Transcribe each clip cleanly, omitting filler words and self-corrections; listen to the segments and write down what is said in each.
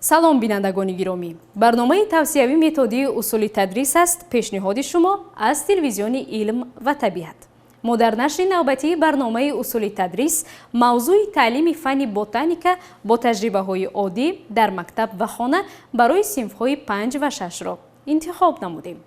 Салом, бинандагони гиромӣ! Барномаи тавсиявӣ методии усули тадрис аст, пешниҳоди шумо аз телевизиони «Илм ва табиат». Мо дар нашри навбатии барномаи усули тадрис мавзӯи таълими фанни ботаника бо таҷрибаҳои оддӣ дар мактаб ва хона барои синфҳои панҷ ва шашро интихоб намудем.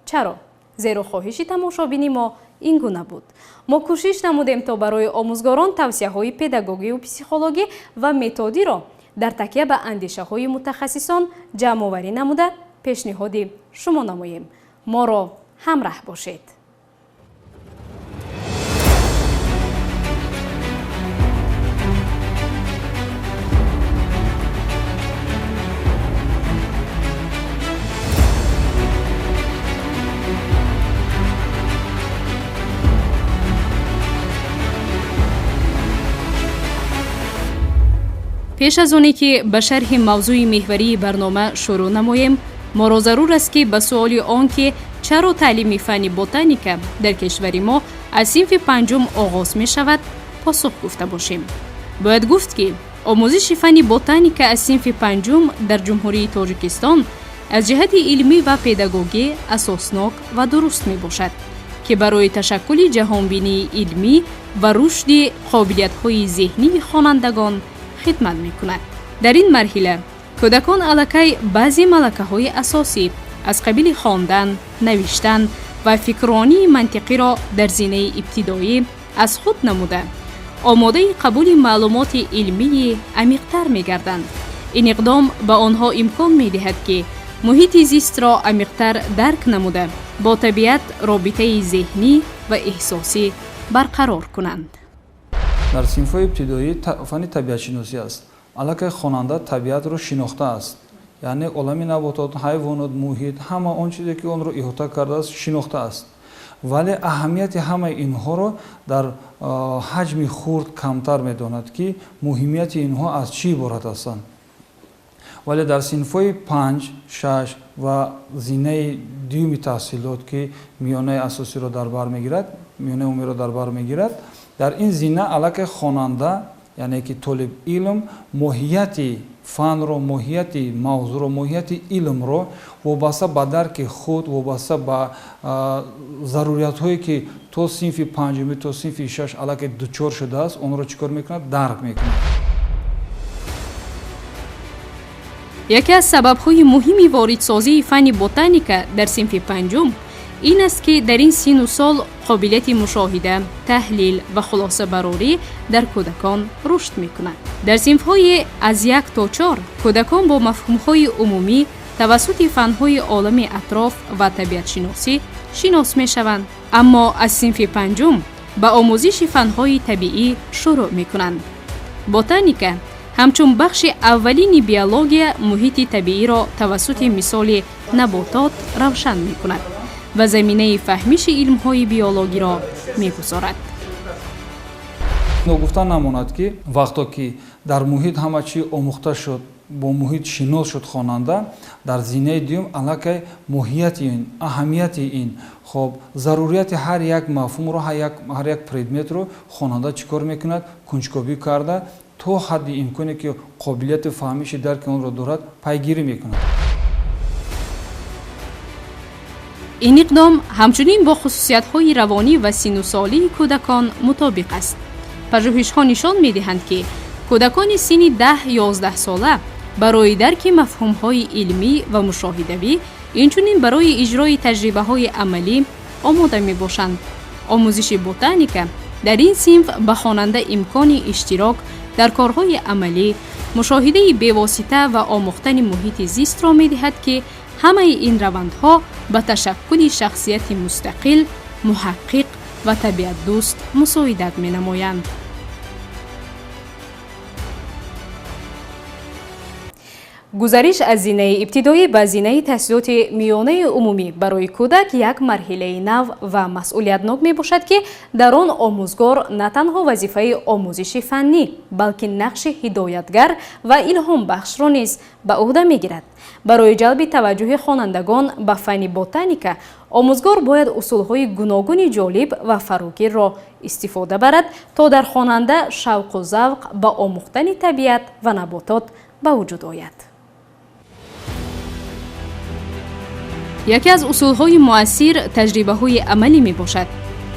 Чаро? Зеро хоҳиши тамошобини мо ин гуна буд. Мо кӯшиш намудем, то барои омӯзгорон тавсияҳои педагогию психологӣ ва методиро дар такя ба андешаҳои мутахассисон ҷамъоварӣ намуда, пешниҳоди шумо намоем. Моро ҳамраҳ бошед. Пеш аз оне ки ба шарҳи мавзӯи меҳварии барнома шурӯъ намоем, моро зарур аст, ки ба суоли он ки чаро таълими фанни ботаника дар кишвари мо аз синфи панҷум оғоз мешавад, посух гуфта бошем. Бояд гуфт, ки омӯзиши фанни ботаника аз синфи панҷум дар Ҷумҳурии Тоҷикистон аз ҷиҳати илмӣ ва педагогӣ асоснок ва дуруст мебошад, ки барои ташаккули ҷаҳонбинии илмӣ ва рушди қобилиятҳои зеҳнии хонандагон хидмат мекунад. Дар ин марҳила кӯдакон аллакай баъзе малакаҳои асосӣ аз қабили хондан, навиштан ва фикрронии мантиқиро дар зинаи ибтидоӣ аз худ намуда, омодаи қабули маълумоти илмии амиқтар мегарданд. Ин иқдом ба онҳо имкон медиҳад, ки муҳити зистро амиқтар дарк намуда, бо табиат робитаи зеҳнӣ ва эҳсосӣ барқарор кунанд. Дар синфҳои ибтидоӣ фанни табиатшиносӣ аст. Аллакай хонанда табиатро шинохтааст, яъне олами наботот, ҳайвонот, муҳит, ҳама он чизе, ки онро иҳота кардааст, шинохтааст, вале аҳамияти ҳамаи инҳоро дар ҳаҷми хурд камтар медонад, ки муҳимияти инҳо аз чӣ иборат ҳастанд. Вале дар синфҳои панҷ, шаш ва зинаи дуюми таҳсилот, ки миёнаи асосиро дар бар мегирад, миёнаи умумиро дар бар мегирад, дар ин зина аллакай хонанда, яъне ки толиб илм, моҳияти фанро, моҳияти мавзӯъро, моҳияти илмро вобаста ба дарки худ, вобаста ба заруриятҳое, ки то синфи панҷумӣ, то синфи шаш аллакай дучор шудааст, онро чӣ кор мекунад? Дарк мекунад. Яке аз сабабҳои муҳими воридсозии фанни ботаника дар синфи панҷум ин аст, ки дар ин синну сол қобилияти мушоҳида, таҳлил ва хулосабарорӣ дар кӯдакон рушд мекунад. Дар синфҳои аз як то чор кӯдакон бо мафҳумҳои умумӣ тавассути фанҳои олами атроф ва табиатшиносӣ шинос мешаванд, аммо аз синфи панҷум ба омӯзиши фанҳои табиӣ шурӯъ мекунанд. Ботаника ҳамчун бахши аввалини биология муҳити табииро тавассути мисоли наботот равшан мекунад ва заминаи фаҳмиши илмҳои биологиро мегузорад. Ногуфта намонад, ки вақто ки дар муҳит ҳама чӣ омӯхта шуд, бо муҳит шинос шуд хонанда, дар зинаи дуюм аллакай моҳияти ин, аҳамияти ин, хоб, зарурияти ҳар як мафҳумро, ҳар як предметро хонанда чӣ кор мекунад? Кунҷкобӣ карда, то ҳадди имконе, ки қобилияти фаҳмиши дарки онро дорад, пайгирӣ мекунад. Ин иқдом ҳамчунин бо хусусиятҳои равонӣ ва синнусолии кӯдакон мутобиқ аст. Пажӯҳишҳо нишон медиҳанд, ки кӯдакони синни 10-11 сола барои дарки мафҳумҳои илмӣ ва мушоҳидавӣ, инчунин барои иҷрои таҷрибаҳои амалӣ омода мебошанд. Омӯзиши ботаника дар ин синф ба хонанда имкони иштирок дар корҳои амалӣ, мушоҳидаи бевосита ва омӯхтани муҳити зистро медиҳад, ки ҳамаи ин равандҳо ба ташаккули шахсияти мустақил, муҳаққиқ ва табиатдӯст мусоидат менамоянд. Гузариш аз зинаи ибтидоӣ ба зинаи таҳсилоти миёнаи умумӣ барои кӯдак як марҳилаи нав ва масъулиятнок мебошад, ки дар он омӯзгор на танҳо вазифаи омӯзиши фаннӣ, балки нақши ҳидоятгар ва илҳомбахшро низ ба ӯҳда мегирад. Барои ҷалби таваҷҷӯҳи хонандагон ба фанни ботаника омӯзгор бояд усулҳои гуногуни ҷолиб ва фарогирро истифода барад, то дар хонанда шавқу завқ ба омӯхтани табиат ва наботот ба вуҷуд ояд. Яке аз усулҳои муассир таҷрибаҳои амалӣ мебошад.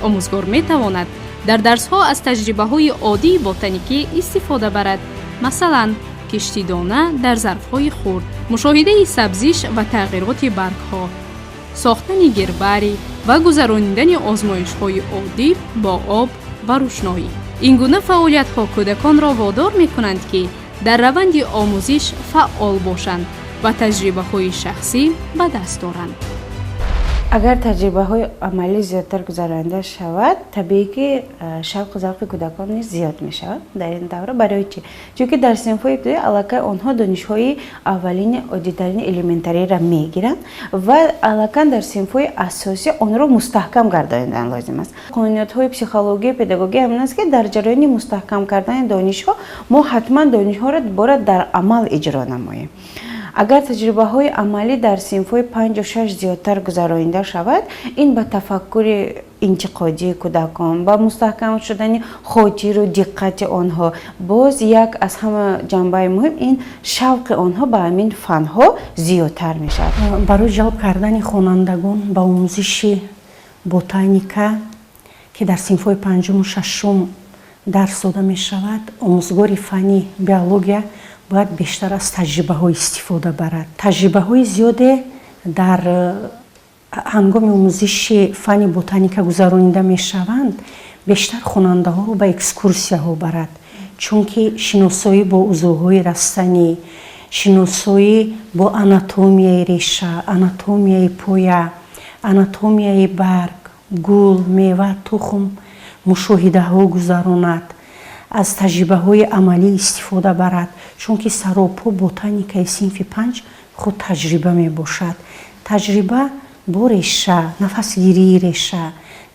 Омӯзгор метавонад дар дарсҳо аз таҷрибаҳои оддии ботаникӣ истифода барад, масалан, кишти дона дар зарфҳои хурд, мушоҳидаи сабзиш ва тағйироти баргҳо, сохтани гербарий ва гузаронидани озмоишҳои оддӣ бо об ва рӯшноӣ. Ин гуна фаъолиятҳо кӯдаконро водор мекунанд, ки дар раванди омӯзиш фаъол бошанд ва таҷрибаҳои шахсӣ ба даст оранд. Агар таҷрибаҳои амалӣ зиёдтар гузаронида шавад, табиӣ ки шавқу завқи кӯдакон низ зиёд мешавад дар ин давра. Барои чӣ? Чунки дар синфҳои ибтидоӣ аллакай онҳо донишҳои аввалини, оддитарини, элементариро мегиранд ва аллакай дар синфҳои асосӣ онро мустаҳкам гардонидан лозим аст. Қонуниятҳои психологияи педагогӣ ҳамин аст, ки дар ҷараёни мустаҳкам кардани донишҳо мо ҳатман донишҳоро дубора дар амал иҷро намоем. Агар таҷрибаҳои амалӣ дар синфҳои 5-у 6 зиёдтар гузаронида шавад, ин ба тафаккури интиқодии кӯдакон, ба мустаҳкам шудани хотиру диққати онҳо, боз як аз ҳама ҷанбаи муҳим, ин шавқи онҳо ба ҳамин фанҳо зиёдтар мешавад. Барои ҷалб кардани хонандагон ба омӯзиши ботаника, ки дар синфҳои панҷуму шашум дарс дода мешавад, омӯзгори фанни биология бояд бештар аз таҷрибаҳо истифода барад. Таҷрибаҳои зиёде дар ҳангоми омӯзиши фанни ботаника гузаронида мешаванд. Бештар хонандаҳоро ба экскурсияҳо барад, чунки шиносоӣ бо узвҳои растанӣ, шиносоӣ бо анатомияи реша, анатомияи поя, анатомияи барг, гул, мева, тухм мушоҳидаҳо гузаронад, аз таҷрибаҳои амалӣ истифода барад, чунки саропо ботаникаи синфи 5 худ таҷриба мебошад. Таҷриба бо реша, нафасгирии реша,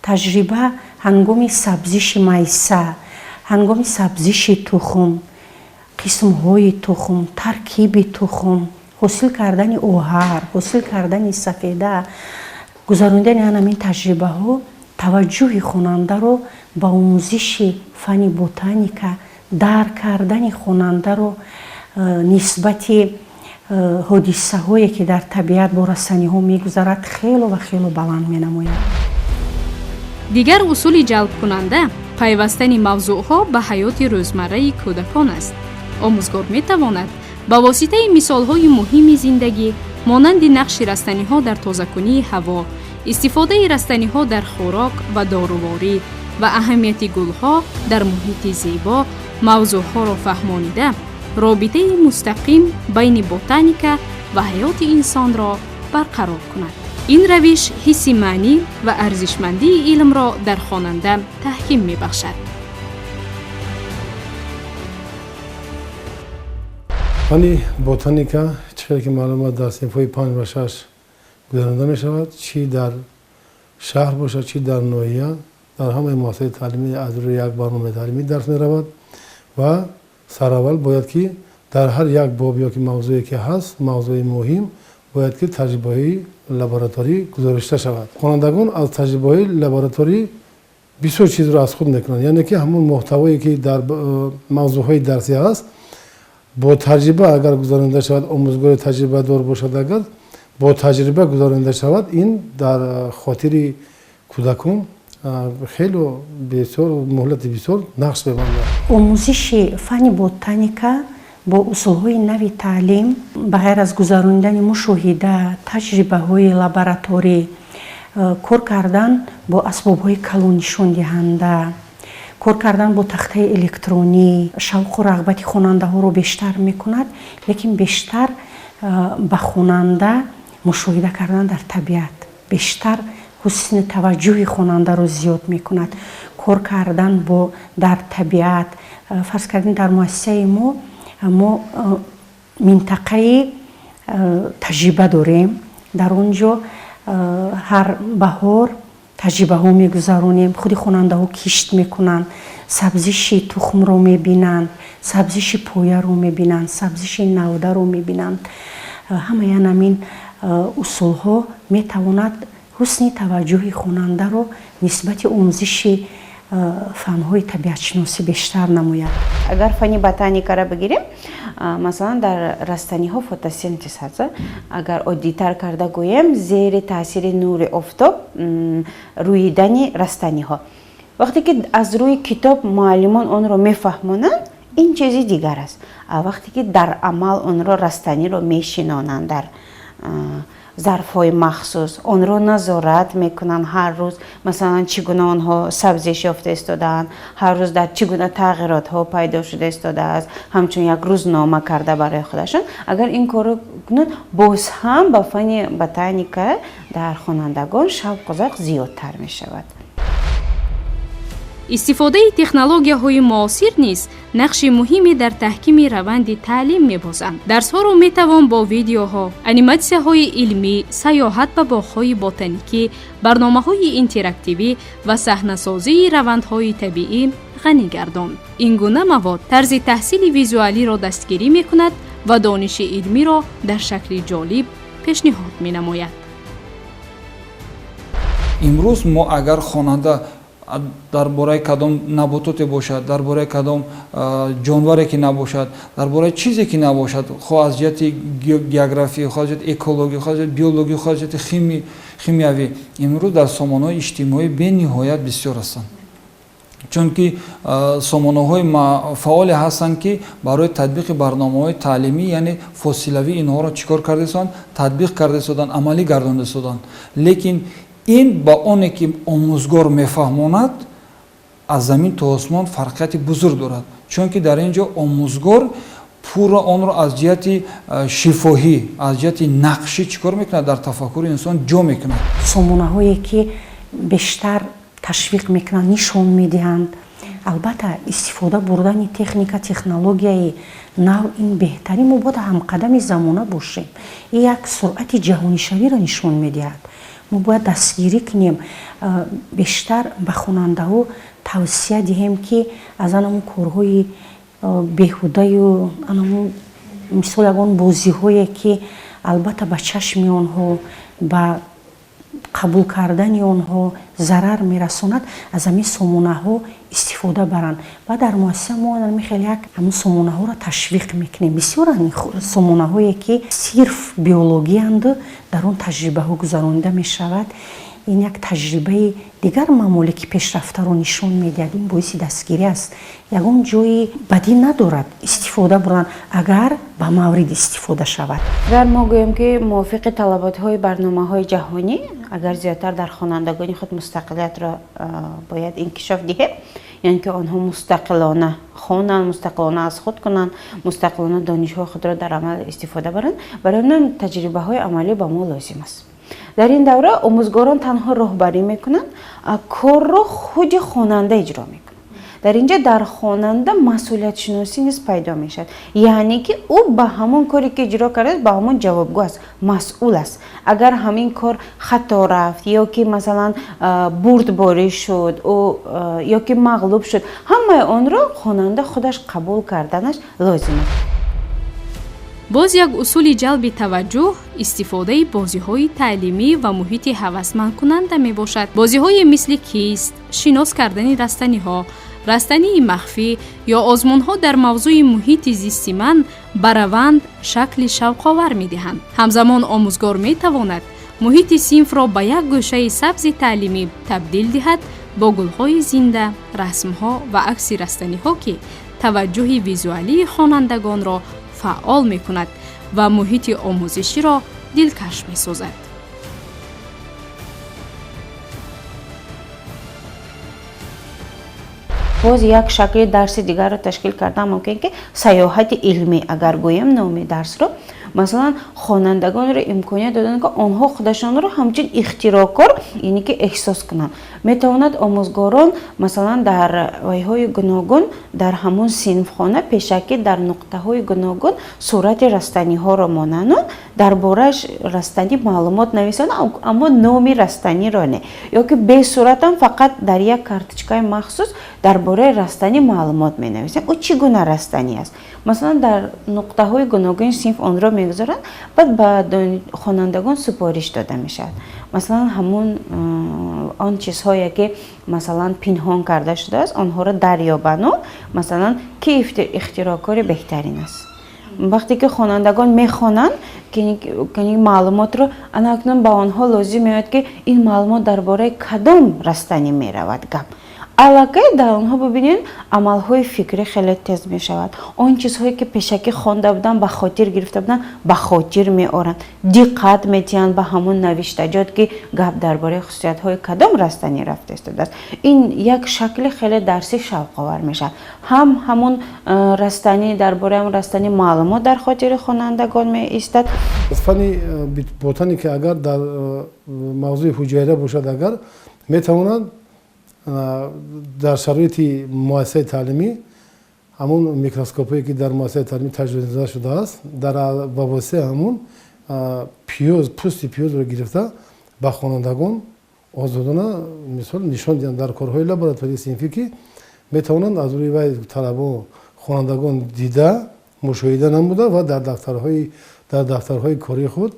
таҷриба ҳангоми сабзиши майса, ҳангоми сабзиши тухм, қисмҳои тухм, таркиби тухм, ҳосил кардани оҳар, ҳосил кардани сафеда. Гузаронидани ҳамин таҷрибаҳо таваҷҷӯҳи хонандаро ба омӯзиши фанни ботаника, дарк кардани хонандаро нисбати ҳодисаҳое, ки дар табиат бо растаниҳо мегузарад, хело ва хело баланд менамояд. Дигар усули ҷалбкунанда пайвастани мавзӯъҳо ба ҳаёти рӯзмарраи кӯдакон аст. Омӯзгор метавонад ба воситаи мисолҳои муҳими зиндагӣ, монанди нақши растаниҳо дар тозакунии ҳаво, истифодаи растаниҳо дар хӯрок ва доруворӣ ва аҳамияти гулҳо дар муҳити зебо, мавзӯъҳоро фаҳмонида, робитаи мустақим байни ботаника ва ҳаёти инсонро барқарор кунад. Ин равиш ҳисси маънӣ ва арзишмандии илмро дар хонанда таҳким мебахшад. Фанни ботаника, чӣ хеле ки маълум аст, дар синфҳои 5 ва 6 гузаронида мешавад, чӣ дар шаҳр бошад, чӣ дар ноҳия, дар ҳамаи муассисаи таълимӣ аз рӯи як барномаи таълимӣ дарс меравад. Ва сараввал бояд ки дар ҳар як боб ё ки мавзӯе ки ҳаст, мавзӯи муҳим, бояд ки таҷрибаҳои лабораторӣ гузоришта шавад. Хонандагон аз таҷрибаҳои лабораторӣ бисёр чизро аз худ мекунанд, яъне ки ҳамон муҳтавое, ки дар мавзӯъҳои дарсӣ ҳаст, бо таҷриба агар гузаронида шавад, омӯзгори таҷрибадор бошад, агар бо таҷриба гузаронида шавад, ин дар хотири кӯдакон хело бисёр, муҳлати бисёр нақш мебандад. Омӯзиши фанни ботаника бо усулҳои нави таълим, ба ғайр аз гузаронидани мушоҳида, таҷрибаҳои лабораторӣ, кор кардан бо асбобҳои калоннишондиҳанда, кор кардан бо тахтаи электронӣ шавқу рағбати хонандаҳоро бештар мекунад. Лекин бештар ба хонанда мушоҳида кардан дар табиат бештар ҳусни таваҷҷӯҳи хонандаро зиёд мекунад. Кор кардан бо дар табиат, фарз кардем, дар муассисаи мо минтақаи таҷриба дорем. Дар он ҷо ҳар баҳор таҷрибаҳо мегузаронем. Худи хонандаҳо кишт мекунанд, сабзиши тухмро мебинанд, сабзиши пояро мебинанд, сабзиши навдаро мебинанд. Ҳамаи ҳамин усулҳо метавонад ҳусни таваҷҷӯҳи хонандаро нисбати омӯзиши фанҳои табиатшиносӣ бештар намояд. Агар фани ботаникаро бигирем, масалан, дар растаниҳо фотосинтез ҳаст. Агар оддитар карда гӯем, зери таъсири нури офтоб рӯидани растаниҳо. Вақте ки аз рӯи китоб муаллимон онро мефаҳмонанд, ин чизи дигар аст. Вақте ки дар амал онро, растаниро мешинонанд дар зарфҳои махсус, онро назорат мекунанд ҳар рӯз, масалан, чӣ гуна онҳо сабзиш ёфта истодаанд, ҳар рӯз дар чӣ гуна тағйиротҳо пайдо шуда истодааст, ҳамчун як рӯзнома карда барои худашон, агар ин корро кунанд, боз ҳам ба фани ботаника дар хонандагон шавқу завқ зиёдтар мешавад. Истифодаи технологияҳои муосир низ нақши муҳиме дар таҳкими раванди таълим мебозанд. Дарсҳоро метавон бо видеоҳо, аниматсияҳои илмӣ, сайёҳат ба боғҳои ботаникӣ, барномаҳои интерактивӣ ва саҳнасозии равандҳои табиӣ ғанӣ гардонд. Ин гуна мавод тарзи таҳсили визуалиро дастгирӣ мекунад ва дониши илмиро дар шакли ҷолиб пешниҳод менамояд. Имрӯз мо агар хонанда дар бораи кадом набототе бошад, дар бораи кадом ҷонваре ки набошад, дар бораи чизе ки набошад, хоҳ аз ҷиҳати география, хоҳ аз ҷиҳати экология, хоҳ аз ҷиҳати биология, хоҳ аз ҷиҳати химиявӣ, имрӯз дар сомонаҳои иҷтимоӣ бениҳоят бисёр ҳастанд, чунки сомонаҳои фаъоле ҳастанд, ки барои татбиқи барномаҳои таълимӣ, яъне фосилавӣ, инҳоро чӣ кор карда истоданд, татбиқ карда истоданд, амалӣ гардонда истоданд. Лекин ин ба оне ки омӯзгор мефаҳмонад, аз замин то осмон фарқияти бузург дорад, чунки дар ин ҷо омӯзгор пурра онро аз ҷиҳати шифоҳӣ, аз ҷиҳати нақшӣ чӣ кор мекунад, дар тафаккури инсон ҷо мекунад. Сомонаҳое ки бештар ташвиқ мекунанд, нишон медиҳанд. Албатта, истифода бурдани техника, технологияи нав ин беҳтарин. Мо бояд ҳамқадами замона бошем. Ин як суръати ҷаҳонишавиро нишон медиҳад. Мо бояд дастгирӣ кунем, бештар ба хонандаҳо тавсия диҳем, ки аз анамун корҳои беҳудаю анамун, мисол, ягон бозиҳое ки албатта ба чашми онҳо, ба қабул кардани онҳо зарар мерасонад, аз ҳамин сомонаҳо истифода баранд. Баъд дар муассиса мо хеле як ҳамун сомонаҳоро ташвиқ мекунем. Бисёранд сомонаҳое ки сирф биологиянду дар он таҷрибаҳо гузаронида мешавад. Ин як таҷрибаи дигар мамолики пешрафтаро нишон медиҳад. Ин боиси дастгирӣ аст, ягон ҷои бадӣ надорад истифода бурдан, агар ба маврид истифода шавад. Агар мо гӯем, ки мувофиқи талаботҳои барномаҳои ҷаҳонӣ, агар зиёдтар дар хонандагони худ мустақилиятро бояд инкишоф диҳем, яъне ки онҳо мустақилона хонанд, мустақилона аз худ кунанд, мустақилона донишҳои худро дар амал истифода баранд, барои он таҷрибаҳои амалӣ ба мо лозим аст. Дар ин давра омӯзгорон танҳо роҳбарӣ мекунанд, корро худи хонанда иҷро мекунад. Дар инҷа дар хонанда масъулиятшиносӣ низ пайдо мешавад, яъне ки ӯ ба ҳамон коре ки иҷро кардааст, ба ҳамон ҷавобгӯ аст, масъул аст. Агар ҳамин кор хато рафт ё ки, масалан, бурдборӣ шуд, ӯ ё ки мағлуб шуд, ҳамаи онро хонанда худаш қабул карданаш лозим аст. Боз як усули ҷалби таваҷҷӯҳ истифодаи бозиҳои таълимӣ ва муҳити ҳавасмандкунанда мебошад. Бозиҳое мисли кист, шинос кардани растаниҳо, растании махфӣ ё озмунҳо дар мавзӯи муҳити зисти ман ба раванд шакли шавқовар медиҳанд. Ҳамзамон омӯзгор метавонад муҳити синфро ба як гӯшаи сабзи таълимӣ табдил диҳад бо гулҳои зинда, расмҳо ва акси растаниҳо, ки таваҷҷӯҳи визуалии хонандагонро фаъол мекунад ва муҳити омӯзиширо дилкаш месозад. Боз як шакли дарси дигарро ташкил кардан мумкин, ки сайёҳати илмӣ агар гӯем номи дарсро, масалан, хонандагонро имконият додан, ки онҳо худашонро ҳамчун ихтироъкор, яъне ки эҳсос кунанд. Метавонад омӯзгорон, масалан, дар вайҳои гуногун дар ҳамон синфхона пешакӣ дар нуқтаҳои гуногун сурати растаниҳоро монанду дар борааш растанӣ маълумот нависанд, аммо номи растаниро не, ё ки бесуратам, фақат дар як карточкаи махсус дар бораи бораи растанӣ маълумот менависем, ӯ чӣ гуна растанӣ аст. Масалан, дар нуқтаҳои гуногуни синф онро мегузоранд, баъд ба хонандагон супориш дода мешавад. Масалан, ҳамун он чизҳое ки, масалан, пинҳон карда шудааст, онҳоро дарёбану, масалан, ки ихтироъкори беҳтарин аст. Вақте ки хонандагон мехонанд маълумотро, ана акнун ба онҳо лозим меояд, ки ин маълумот дар бораи кадом растанӣ меравад гап. Аллакай дар онҳо, бибинед, амалҳои фикрӣ хеле тез мешавад. Он чизҳое ки пешакӣ хонда буданд, ба хотир гирифта буданд, ба хотир меоранд, диққат метиҳанд ба ҳамон навиштаҷот, ки гап дар бораи хусусиятҳои кадом растанӣ рафта истодааст. Ин як шакли хеле дарси шавқовар мешавад. Ҳам ҳамон растанӣ, дар бораи ҳамон растанӣ маълумот дар хотири хонандагон меистад. Фани ботаника агар дар мавзӯи ҳуҷайра бошад, агар метавонад дар шароити муассисаи таълимӣ ҳамун микроскопое ки дар муассисаи таълимӣ таҷҳизонида шудааст, дар ба воситаи ҳамун пиёз, пӯсти пиёзро гирифта, ба хонандагон озодона, мисол, нишон диҳанд дар корҳои лаборатории синфӣ, ки метавонанд аз рӯи вай талабо, хонандагон дида, мушоҳида намуда ва дар дафтарҳои кории худ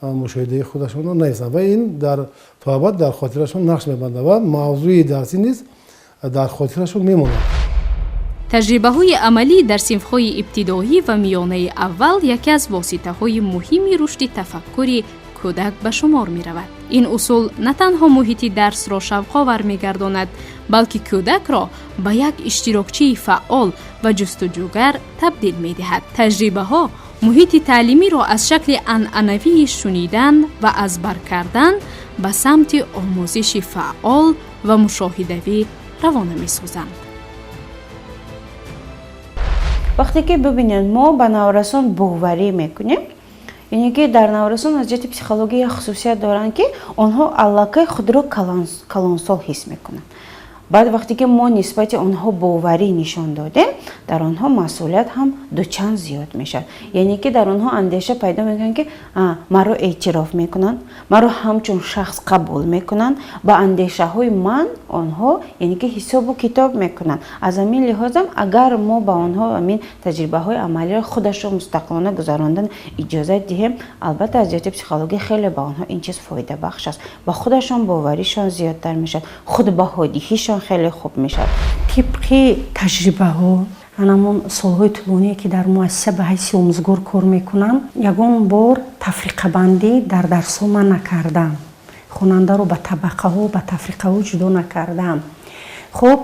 мушоҳидаи худашонро нависанд ва ин дар то абад дар хотирашон нақш мебандад ва мавзӯи дарсӣ низ дар хотирашон мемонад. Таҷрибаҳои амалӣ дар синфҳои ибтидоӣ ва миёнаи аввал яке аз воситаҳои муҳими рушди тафаккури кӯдак ба шумор меравад. Ин усул на танҳо муҳити дарсро шавқовар мегардонад, балки кӯдакро ба як иштирокчии фаъол ва ҷустуҷӯгар табдил медиҳад. Таҷрибаҳо муҳити таълимиро аз шакли анъанавии шунидан ва аз бар кардан ба самти омӯзиши фаъол ва мушоҳидавӣ равона месозанд. Вақте ки, бибинед, мо ба наврасон боварӣ мекунем, яъне ки дар наврасон аз ҷиҳати психология як хусусият доранд, ки онҳо аллакай худро калонсол ҳис мекунанд. Баъд вақте ки мо нисбати онҳо боварӣ нишон додем, дар онҳо масъулият ҳам дучанд зиёд мешавад. Яъне ки дар онҳо андеша пайдо мекунанд, ки маро эътироф мекунанд, маро ҳамчун шахс қабул мекунанд, ба андешаҳои ман онҳо, яъне ки, ҳисобу китоб мекунанд. Аз ҳамин лиҳозам, агар мо ба онҳо ҳамин таҷрибаҳои амалиро худашро мустақилона гузарондан иҷозат диҳем, албатта, аз ҷиҳати психология хеле ба онҳо ин чиз фоидабахш аст, ба худашон боваришон зиёдтар мешавад, худбаҳодиҳишон хеле хуб мешавад. Тибқи таҷрибаҳо, анамон солҳои тӯлоние ки дар муассиса ба ҳайси омӯзгор кор мекунам, ягон бор тафриқабандӣ дар дарсҳо ман накардам, хонандаро ба табақаҳо, ба тафриқаҳо ҷудо накардам. Хуб,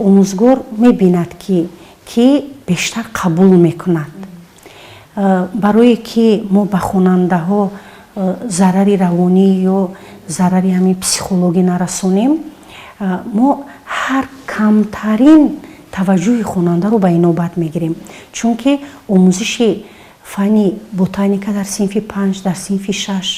омӯзгор мебинад, ки бештар қабул мекунад. Барое ки мо ба хонандаҳо зарари равонӣ ё зарари ҳамин психологӣ нарасонем, мо ҳар камтарин таваҷҷӯҳи хонандаро ба инобат мегирем, чунки омӯзиши фанни ботаника дар синфи панҷ, дар синфи шаш,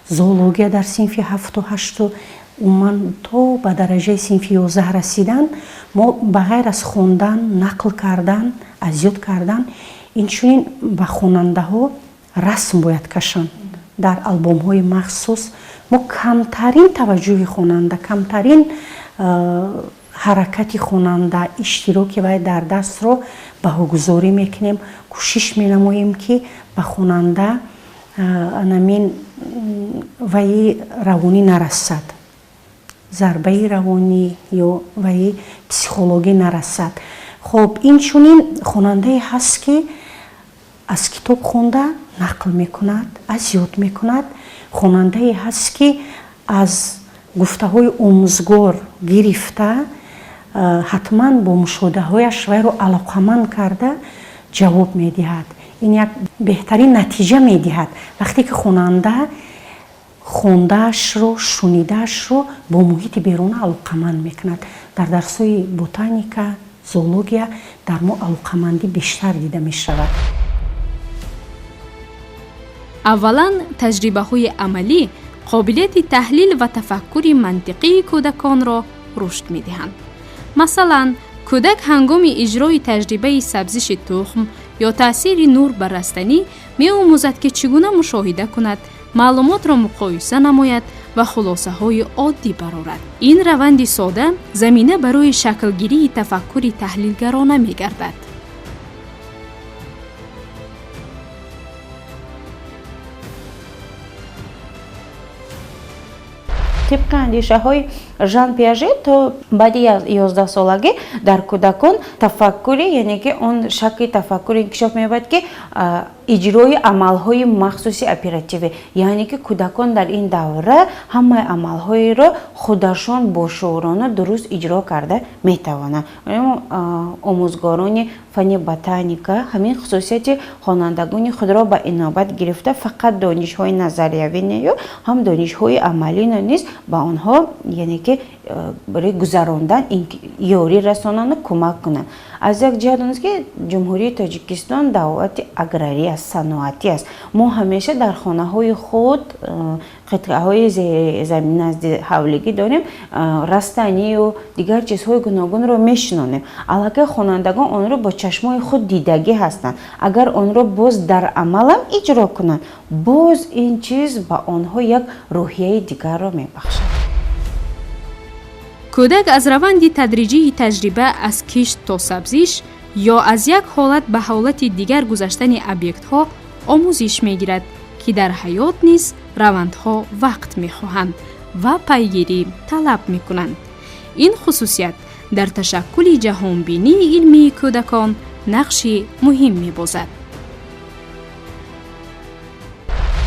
зоология дар синфи ҳафту ҳашту, умуман то ба дараҷаи синфи 11 расидан, мо ба ғайр аз хондан, нақл кардан, азёд кардан, инчунин ба хонандаҳо расм бояд кашанд дар албомҳои махсус. Мо камтарин таваҷҷӯҳи хонанда, камтарин ҳаракати хонанда, иштироки вай дар дарсро баҳогузорӣ мекунем, кӯшиш менамоем, ки ба хонанда анамин ваи равонӣ нарасад, зарбаи равонӣ ё ваи психологӣ нарасад. Хоб, инчунин хонандае ҳаст, ки аз китоб хонда нақл мекунад, аз ёд мекунад, хонандае ҳаст, ки аз гуфтаҳои омӯзгор гирифта, ҳатман бо мушоҳидаҳояш вайро алоқаманд карда ҷавоб медиҳад. Ин як беҳтарин натиҷа медиҳад, вақте ки хонанда хондаашро, шунидаашро бо муҳити беруна алоқаманд мекунад. Дар дарсҳои ботаника, зоология дар мо алоқамандӣ бештар дида мешавад. Аввалан, таҷрибаҳои амалӣ қобилияти таҳлил ва тафаккури мантиқии кӯдаконро рушд медиҳанд. Масалан, кӯдак ҳангоми иҷрои таҷрибаи сабзиши тухм ё таъсири нур ба растанӣ меомӯзад, ки чӣ гуна мушоҳида кунад, маълумотро муқоиса намояд. ва хулосаҳои оддӣ барорад. Ин раванди сода замина барои шаклгирии тафаккури таҳлилгарона мегардад. Тибқи андешаҳои Жан Пиаже, то баъди 11-солагӣ дар кӯдакон тафаккури, яъне ки он шакли тафаккури инкишоф меёбад, ки иҷрои амалҳои махсуси оперативӣ, яъне ки кӯдакон дар ин давра ҳамаи амалҳоеро худашон бошуурона дуруст иҷро карда метавонанд. Омӯзгорони фанни ботаника ҳамин хусусияти хонандагони худро ба инобат гирифта, фақат донишҳои назариявӣ нею, ҳам донишҳои амалиро низ ба онҳо, яъне ки барои гузарондан ёрӣ расонанду кӯмак кунанд. Аз як ҷиҳат он аст, ки Ҷумҳурии Тоҷикистон давлати аграрӣ аст, саноатӣ аст. Мо ҳамеша дар хонаҳои худ қитъаҳои назди ҳавлигӣ дорем, растанию дигар чизҳои гуногунро мешинонем. Аллакай хонандагон онро бо чашмои худ дидагӣ ҳастанд. Агар онро боз дар амалам иҷро кунанд, боз ин чиз ба онҳо як рӯҳияи дигарро мебахшад. Кӯдак аз раванди тадриҷии таҷриба аз кишт то сабзиш ё аз як ҳолат ба ҳолати дигар гузаштани объектҳо омӯзиш мегирад, ки дар ҳаёт низ равандҳо вақт мехоҳанд ва пайгирӣ талаб мекунанд. Ин хусусият дар ташаккули ҷаҳонбинии илмии кӯдакон нақши муҳим мебозад.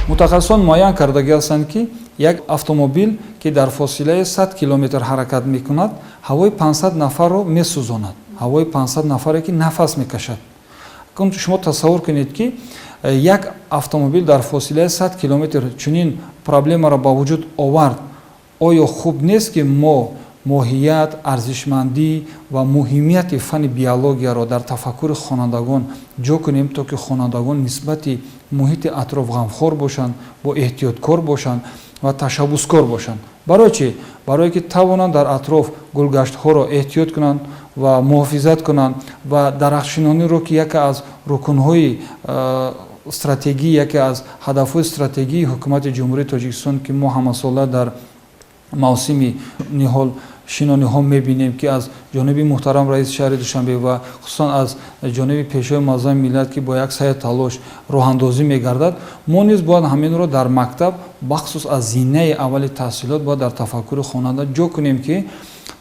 Мутахассисон муайян кардагӣ ҳастанд, ки як автомобил, ки дар фосилаи 100 километр ҳаракат мекунад, ҳавои 500 нафарро месӯзонад, ҳавои 500 нафаре, ки нафас мекашад. Шумо тасаввур кунед, ки як автомобил дар фосилаи 100 километр чунин проблемаро ба вуҷуд овард. Оё хуб нест, ки мо моҳият, арзишмандӣ ва муҳимияти фанни биологияро дар тафаккури хонандагон ҷо кунем, то ки хонандагон нисбати муҳити атроф ғамхор бошанд, бо эҳтиёткор бошанд ва ташаббускор бошанд? Барои чӣ? Барое ки тавонанд дар атроф гулгаштҳоро эҳтиёт кунанд ва муҳофизат кунанд ва дарахтшинониро, ки яке аз рукнҳои стратегӣ, яке аз ҳадафҳои стратегии ҳукумати Ҷумҳурии Тоҷикистон, ки мо ҳамасола дар мавсими ниҳолшинониҳо мебинем, ки аз ҷониби муҳтарам раиси шаҳри Душанбе ва хусусан аз ҷониби Пешвои муаззами миллат, ки бо як саъю талош роҳандозӣ мегардад, мо низ бояд ҳаминро дар мактаб, бахусус аз зинаи аввали таҳсилот, бояд дар тафаккури хонанда ҷо кунем, ки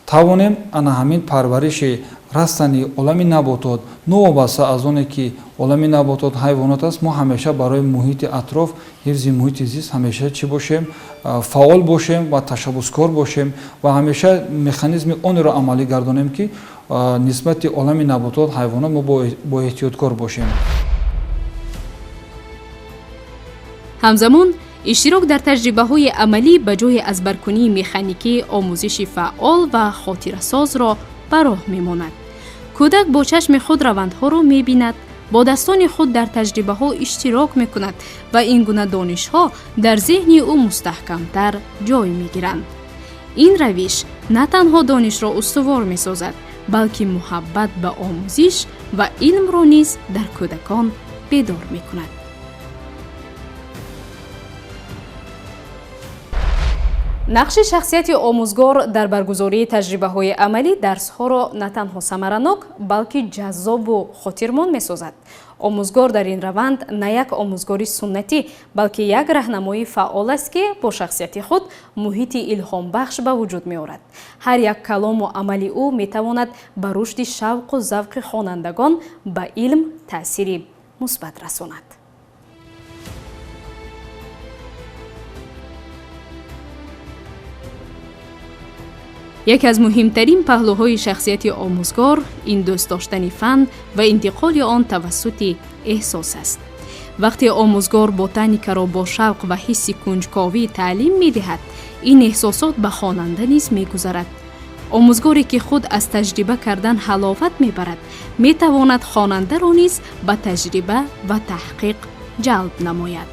тавонем ана ҳамин парвариши растани, олами наботот, новобаста аз оне ки олами наботот ҳайвонот аст, мо ҳамеша барои муҳити атроф, ҳифзи муҳити зист ҳамеша чӣ бошем? Фаъол бошем ва ташаббускор бошем ва ҳамеша механизми онеро амалӣ гардонем, ки нисбати олами наботот, ҳайвонот мо бо эҳтиёткор бошем. Ҳамзамон иштирок дар таҷрибаҳои амалӣ ба ҷои азбаркунии механикӣ омӯзиши фаъол ва хотирасозро ба роҳ мемонад. Кӯдак бо чашми худ равандҳоро мебинад, бо дастони худ дар таҷрибаҳо иштирок мекунад ва ин гуна донишҳо дар зеҳни ӯ мустаҳкамтар ҷой мегиранд. Ин равиш на танҳо донишро устувор месозад, балки муҳаббат ба омӯзиш ва илмро низ дар кӯдакон бедор мекунад. Нақши шахсияти омӯзгор дар баргузории таҷрибаҳои амалӣ дарсҳоро на танҳо самаранок, балки ҷаззобу хотирмон месозад. Омӯзгор дар ин раванд на як омӯзгори суннатӣ, балки як раҳнамои фаъол аст, ки бо шахсияти худ муҳити илҳомбахш ба вуҷуд меорад. Ҳар як калому амали ӯ метавонад ба рушди шавқу завқи хонандагон ба илм таъсири мусбат расонад. Яке аз муҳимтарин паҳлӯҳои шахсияти омӯзгор ин дӯст доштани фан ва интиқоли он тавассути эҳсос аст. Вақте омӯзгор ботаникаро бо шавқ ва ҳисси кунҷковӣ таълим медиҳад, ин эҳсосот ба хонанда низ мегузарад. Омӯзгоре, ки худ аз таҷриба кардан ҳаловат мебарад, метавонад хонандаро низ ба таҷриба ва таҳқиқ ҷалб намояд.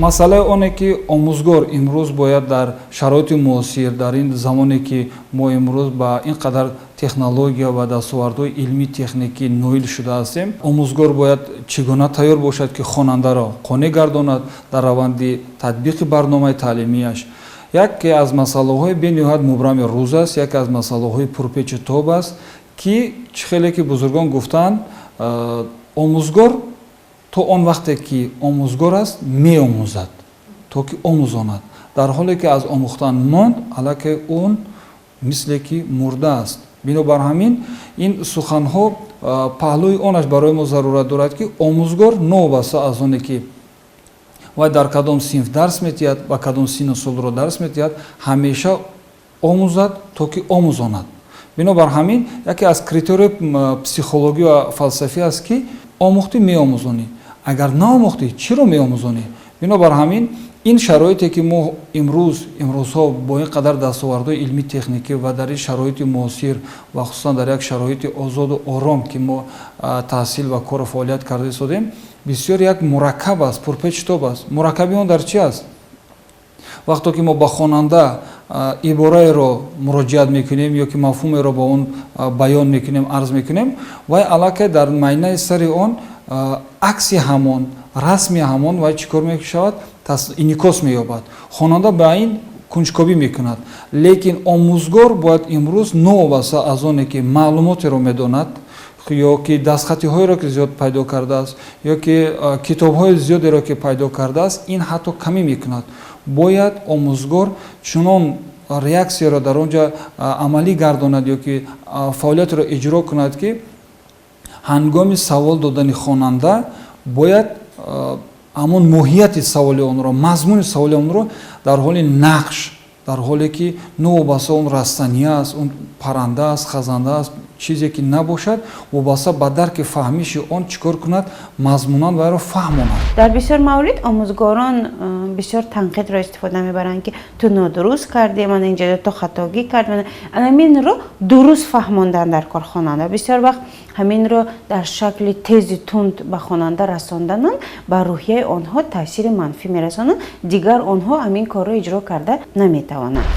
Масъалаи оне, ки омӯзгор имрӯз бояд дар шароити муосир, дар ин замоне, ки мо имрӯз ба ин қадар технология ва дастовардҳои илмӣ техникӣ ноил шуда ҳастем, омӯзгор бояд чӣ гуна тайёр бошад, ки хонандаро қонеъ гардонад дар раванди татбиқи барномаи таълимияш. Яке аз масъалаҳои бениҳоят мубрами рӯз аст, яке аз масъалаҳои пурпечу тоб аст, ки чӣ хеле ки бузургон гуфтанд, омӯзгор то он вақте ки омӯзгор аст меомӯзад, то ки омӯзонад. Дар ҳоле ки аз омӯхтан монд, аллакай он мисле ки мурда аст. Бинобар ҳамин ин суханҳо паҳлӯи онаш барои мо зарурат дорад, ки омӯзгор новобаста аз оне ки вай дар кадом синф дарс метиҳад ва кадом синну солро дарс метиҳад, ҳамеша омӯзад, то ки омӯзонад. Бинобар ҳамин яке аз критерии психологӣ ва фалсафӣ аст, ки омӯхтӣ меомӯзонӣ, агар наомӯхтӣ чиро меомӯзонӣ? Бинобар ҳамин ин шароите ки мо имрӯзҳо бо ин қадар дастовардҳои илмӣ техникӣ ва дар ин шароити муосир ва хусусан дар як шароити озоду ором, ки мо таҳсил ва кору фаъолият карда истодем, бисёр як мураккаб аст, пурпечутоб аст. Мураккаби он дар чи аст? Вақто ки мо ба хонанда ибораеро муроҷиат мекунем ё ки мафҳумеро ба он баён мекунем, арз мекунем, вай аллакай дар майнаи сари он акси ҳамон, расми ҳамон вай чӣ кор мешавад? Инъикос меёбад. Хонанда ба ин кунҷкобӣ мекунад. Лекин омӯзгор бояд имрӯз новобаста аз оне ки маълумотеро медонад ё ки дастхатиҳоеро ки зиёд пайдо кардааст, ё ки китобҳои зиёдеро ки пайдо кардааст, ин ҳатто камӣ мекунад. Бояд омӯзгор чунон реаксияро дар он ҷо амалӣ гардонад ё ки фаъолиятро иҷро кунад, ки ҳангоми савол додани хонанда бояд ҳамон моҳияти саволи онро, мазмуни саволи онро дар ҳоли нақш, дар ҳоле ки новобаста он растанӣ аст, он парранда аст, хазанда аст, чизе ки набошад, вобаста ба дарки фаҳмиши он чӣ кор кунад, мазмунан вайро фаҳмонад. Дар бисёр маврид омӯзгорон бисёр танқидро истифода мебаранд, ки ту нодуруст кардӣ, мана инҷо ту хатогӣ кардӣ. Ҳаминро дуруст фаҳмондан дар кор хонанда. Бисёр вақт ҳаминро дар шакли тези тунд ба хонанда расонданам ба рӯҳияи онҳо таъсири манфӣ мерасонанд, дигар онҳо ҳамин корро иҷро карда наметавонанд.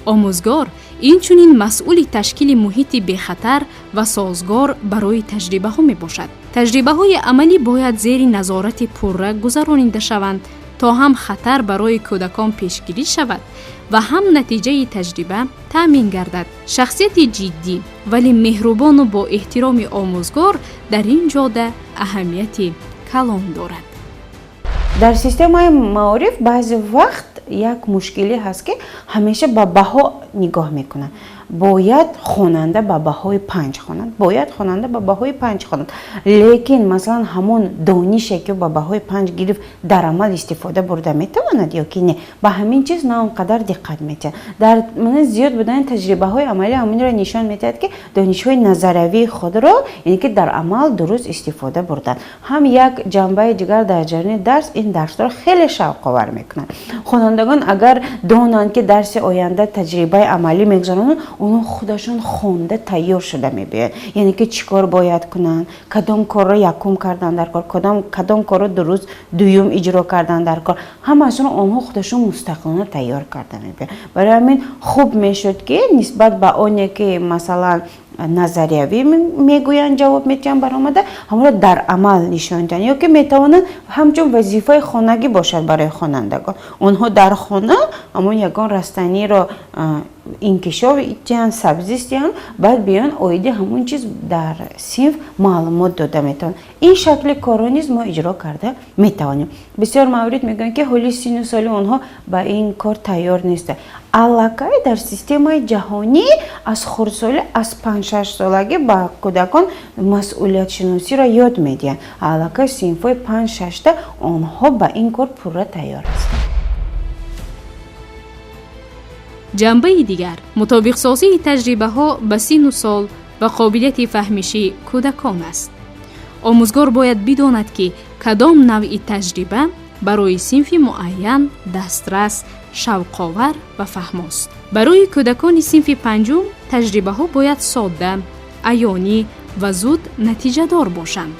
Омӯзгор инчунин масъули ташкили муҳити бехатар ва созгор барои таҷрибаҳо мебошад. Таҷрибаҳои амалӣ бояд зери назорати пурра гузаронида шаванд, то ҳам хатар барои кӯдакон пешгирӣ шавад ва ҳам натиҷаи таҷриба таъмин гардад. Шахсияти ҷиддӣ, вале меҳрубону бо эҳтироми омӯзгор дар ин ҷода аҳамияти калон дорад. Дар системаи маориф баъзе вақт як мушкилӣ ҳаст, ки ҳамеша ба баҳо нигоҳ мекунанд. Бояд хонанда ба баҳои 5 хонад, бояд хонанда ба баҳои 5 хонад. Лекин масалан ҳамон донише ки ба баҳои 5 гирифт дар амал истифода бурда метавонад ё ки не, ба ҳамин чиз на он қадар диққат метиҳад. Дар зиёд будани таҷрибаҳои амалӣ ҳаминро нишон метиҳад, ки донишҳои назариявии худро яъне ки дар амал дуруст истифода бурдан. Ҳам як ҷанбаи дигар дар ҷараёни дарс ин дарсро хеле шавқовар мекунад. Хонандагон агар донанд, ки дарси оянда таҷрибаи амалӣ мегузаронанд, онҳо худашон хонда тайёр шуда мебиёянд. Яъне ки чӣ кор бояд кунанд, кадом корро якум кардан дар кор, кадом корро дуруст дуюм иҷро кардан дар кор, ҳамаашонро онҳо худашон мустақилона тайёр карда мебиёянд. Барои ҳамин хуб мешуд, ки нисбат ба оне ки масалан назариявӣ мегӯянд, ҷавоб метиҳанд баромада, ҳамонро дар амал нишон диҳанд, ё ки метавонанд ҳамчун вазифаи хонагӣ бошад барои хонандагон. Онҳо дар хона ҳамон ягон растаниро инкишоф диҳанд, сабзиш диҳанд, баъд биён оиди ҳамон чиз дар синф маълумот дода метавонанд. Ин шакли корро низ мо иҷро карда метавонем. Бисёр маврид мегӯянд, ки ҳоли синну соли онҳо ба ин кор тайёр нестанд. Аллакай дар системаи ҷаҳонӣ аз хурдсолӣ, аз 5-6 солагӣ ба кӯдакон масъулиятшиносиро ёд медиҳанд. Аллакай синфҳои 5-6 онҳо ба ин кор пурра тайёр ҳастанд. Ҷанбаи дигар мутобиқсозии таҷрибаҳо ба синну сол ва қобилияти фаҳмиши кӯдакон аст. Омӯзгор бояд бидонад, ки кадом навъи таҷриба барои синфи муайян дастрас, шавқовар ва фаҳмост. Барои кӯдакони синфи панҷум таҷрибаҳо бояд содда, аёнӣ ва зуд натиҷадор бошанд.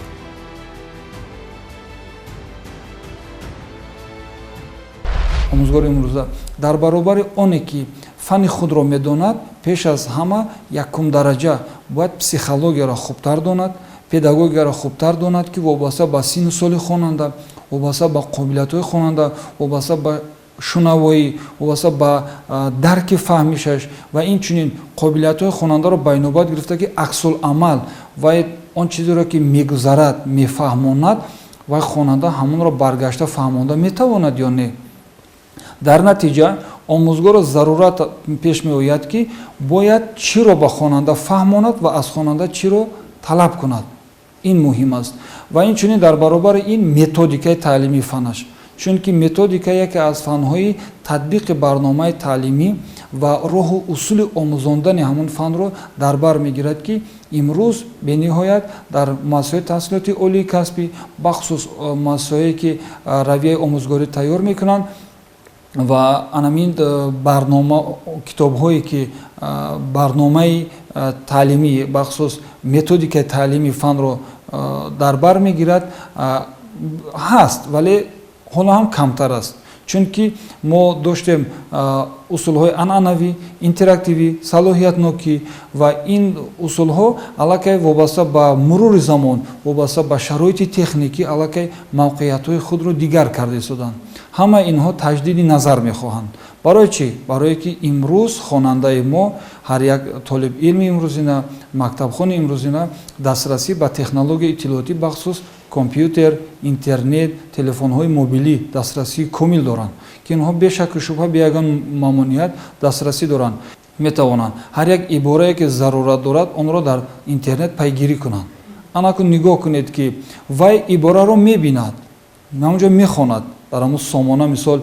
Омӯзгори имрӯза дар баробари оне ки Фани худро медонад, пеш аз ҳама якум дараҷа бояд психологияро хубтар донад, педагогияро хубтар донад, ки вобаста ба синну соли хонанда, вобаста ба қобилиятҳои хонанда, вобаста ба шунавоӣ, вобаста ба дарки фаҳмишаш ва инчунин қобилиятҳои хонандаро ба инобат гирифта, ки аксуламал ва он чизеро, ки мегузарад, мефаҳмонад, вай хонанда ҳамонро баргашта фаҳмонда метавонад ё не. Дар натиҷа омӯзгорро зарурат пеш меояд, ки бояд чиро ба хонанда фаҳмонад ва аз хонанда чиро талаб кунад. Ин муҳим аст. Ва инчунин дар баробари ин методикаи таълимии фанаш, чунки методика яке аз фанҳои татбиқи барномаи таълимӣ ва роҳу усули омӯзондани ҳамон фанро дар бар мегирад, ки имрӯз бениҳоят дар муассисаҳои таҳсилоти олии касбӣ, бахусус муассисаҳое, ки равияи омӯзгорӣ тайёр мекунанд ва анамин барнома, китобҳое, ки барномаи таълимӣ, бахусус методикаи таълими фанро дар бар мегирад, ҳаст, вале ҳоло ҳам камтар аст, чунки мо доштем усулҳои анъанавӣ, интерактивӣ, салоҳиятнокӣ ва ин усулҳо аллакай вобаста ба мурури замон, вобаста ба шароити техникӣ аллакай мавқеиятҳои худро дигар карда истоданд. Ҳама инҳо таҷдиди назар мехоҳанд. Барои чӣ? Барое ки имрӯз хонандаи мо, ҳар як толибилми имрӯзина, мактабхони имрӯзина дастрасӣ ба технологияи иттилоотӣ, бахусус компютер, интернет, телефонҳои мобилӣ дастрасии комил доранд, ки инҳо бешакку шубҳа, бе ягон мамоният дастрасӣ доранд, метавонанд ҳар як иборае, ки зарурат дорад, онро дар интернет пайгирӣ кунанд. Анакун нигоҳ кунед, ки вай ибораро мебинад, ҳамонҷо мехонад, дар ҳамон сомона, мисол,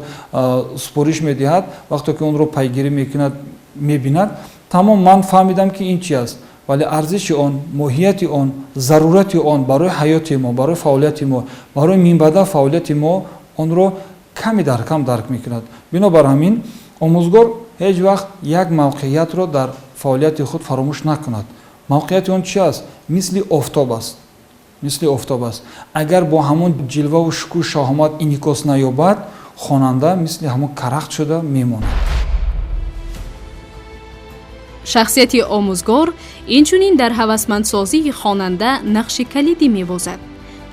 супориш медиҳад. Вақте ки онро пайгирӣ мекунад, мебинад, тамом, ман фаҳмидам, ки ин чи аст, вале арзиши он, моҳияти он, зарурати он барои ҳаёти мо, барои фаъолияти мо, барои минбаъда фаъолияти мо онро ками дар кам дарк мекунад. Бинобар ҳамин омӯзгор ҳеҷ вақт як мавқеиятро дар фаъолияти худ фаромӯш накунад. Мавқеияти он чи аст? Мисли офтоб аст, мисли офтоб аст. Агар бо ҳамон ҷилваву шукӯҳ, шаҳомат инъикос наёбад, хонанда мисли ҳамон карахт шуда мемонад. Шахсияти омӯзгор инчунин дар ҳавасмандсозии хонанда нақши калидӣ мебозад.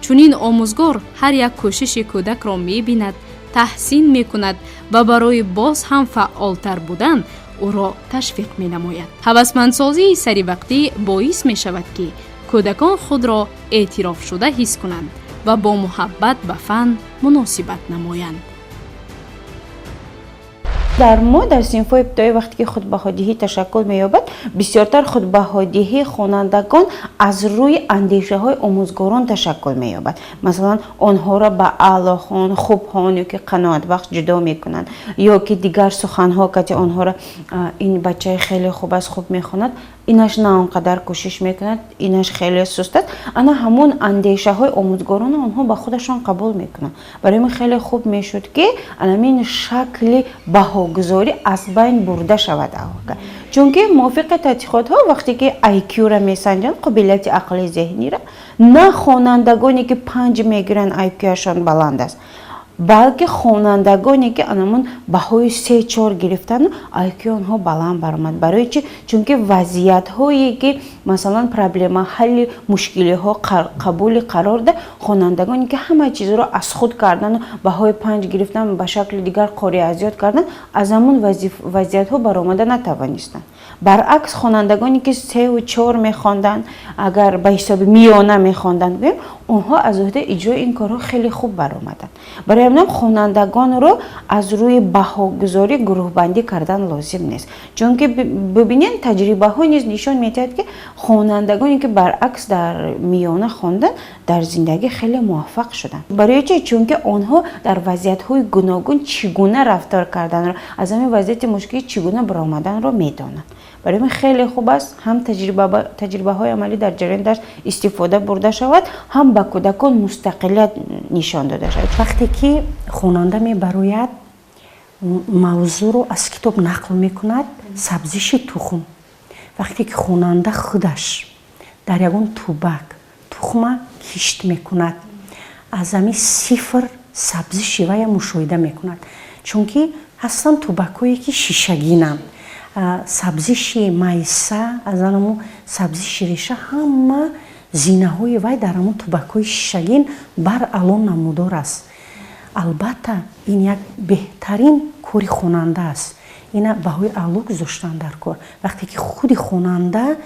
Чунин омӯзгор ҳар як кӯшиши кӯдакро мебинад, таҳсин мекунад ва барои боз ҳам фаъолтар будан ӯро ташвиқ менамояд. Ҳавасмандсозии саривақтӣ боис мешавад, ки кӯдакон худро эътирофшуда ҳис кунанд ва бо муҳаббат ба фан муносибат намоянд. Дар мо дар синфҳои ибтидоӣ, вақте ки худбаҳодиҳӣ ташаккул меёбад, бисёртар худбаҳодиҳии хонандагон аз рӯи андешаҳои омӯзгорон ташаккул меёбад. Масалан, онҳоро ба аълохон, хубхон ё ки қаноатбахш ҷудо мекунанд, ё ки дигар суханҳо кати онҳоро: ин бачаи хеле хуб аст, хуб мехонад, инаш на он қадар кӯшиш мекунад, инаш хеле суст аст. Ана ҳамон андешаҳои омӯзгороно онҳо ба худашон қабул мекунанд. Барои ин хеле хуб мешуд, ки анамин шакли баҳогузорӣ аз байн бурда шавад аввал, чунки мувофиқи тадқиқотҳо, вақте ки IQ-ра месанҷанд, қобилияти ақли зеҳнира, на хонандагоне, ки 5 мегиранд, IQ-яшон баланд аст, балки хонандагоне, ки анамон баҳои 3-4 гирифтану IQ онҳо баланд баромад. Барои чӣ? Чунки вазъиятҳое, ки масалан проблема, ҳалли мушкилиҳо, қабули қарор да хонандагоне, ки ҳама чизро аз худ кардану баҳои 5 гирифтан, ба шакли дигар қори азёд кардан, аз ҳамон вазъиятҳо баромада натавонистанд. Баръакс, хонандагоне, ки 3-у 4 мехонданд, агар ба ҳисоби миёна мехонданд гӯем, онҳо аз уҳдаи иҷрои ин корҳо хеле хуб баромаданд. Барои ҳамин хонандагонро аз рӯи баҳогузорӣ гурӯҳбандӣ кардан лозим нест, чунки бибинед, таҷрибаҳо низ нишон медиҳад, ки хонандагоне, ки баръакс дар миёна хонданд, дар зиндагӣ хеле муваффақ шуданд. Барои чӣ? Чунки онҳо дар вазъиятҳои гуногун чӣ гуна рафтор карданро, аз ҳамин вазъияти мушкилӣ чӣ гуна баромаданро медонанд. Барои ҳамин хеле хуб аст, ҳам таҷрибаҳои амалӣ дар ҷараёни дарс истифода бурда шавад, ҳам ба кӯдакон мустақилият нишон дода шавад. Вақте ки хонанда мебарояд, мавзӯъро аз китоб нақл мекунад, сабзиши тухм, вақте ки хонанда худаш дар ягон тубак тухма кишт мекунад, аз ҳамин сифр сабзиши вая мушоҳида мекунад, чунки ҳастанд тубакҳое, ки шишагинанд. Сабзиши майса, аз анаму сабзиши реша, ҳама зинаҳои вай дар ҳамун тубакҳои шишагин бар ало намудор аст. Албатта, ин як беҳтарин кори хонанда аст. Ина баҳои аъло гузоштан дар кор, вақте ки худи хонанда